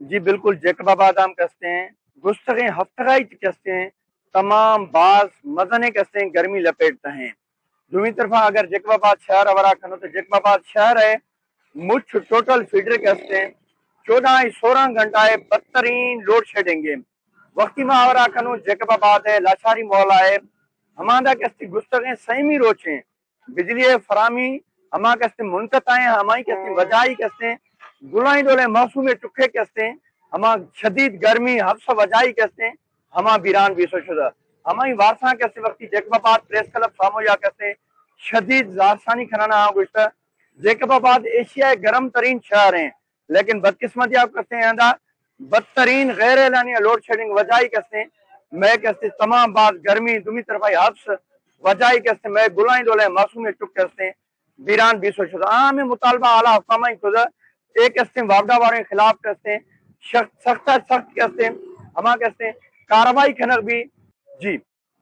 جی بالکل، جیکب آباد ہم کستیں، گستگیں ہفتگائی کستیں، تمام باز مزنیں کستیں گرمی لپیٹ تہ ہیں۔ دومی طرفا اگر جیکب آباد شہر ہورا کنو تو جیکب آباد شہر ہے مچ ٹوٹل فیڈر کستیں، چودہ ء سورہ گھنٹہ ہے بدترین لوڈ شیڈنگ ہے۔ وقتی ما ہورا کنو جیکب آباد ہے، لاشاری مولا ہے، ہماندا کستی گستگیں سیمی روچیں بجلی فراہمی ہما کستیں منقطع ہیں، ہمائی کستیں وجائی کستیں، گلائیں ڈولیں موسمی ٹکے کستیں، ہما شدید گرمی حبس وجائی کستیں، ہما بیران بیسو شدہ۔ ہمائی وارساں کستیں وقتی جیکب آباد پریس کلب سامویا کستیں شدید زارسانی کھنانا ہاں گوشتہ۔ جیکب آباد ایشیا گرم ترین شہر ہیں، لیکن بدقسمتی آپ کستیں ہندا بدترین غیر اعلانیہ لوڈ شیڈنگ وجائی کستیں، میں کستیں تمام باز گرمی دومی طرفائی حبس وجائی کستیں، میں گلائیں ڈولیں معصومی ٹک کستیں، بیران بیسو شدہ۔ عام مطالبہ اعلیٰ حکاماں کتہ، ایک کستیں واپڈا واریں خلاف کستیں، سخت سخت سخت کستیں، ہما کستیں کاروائی کھنغ بی۔ جی۔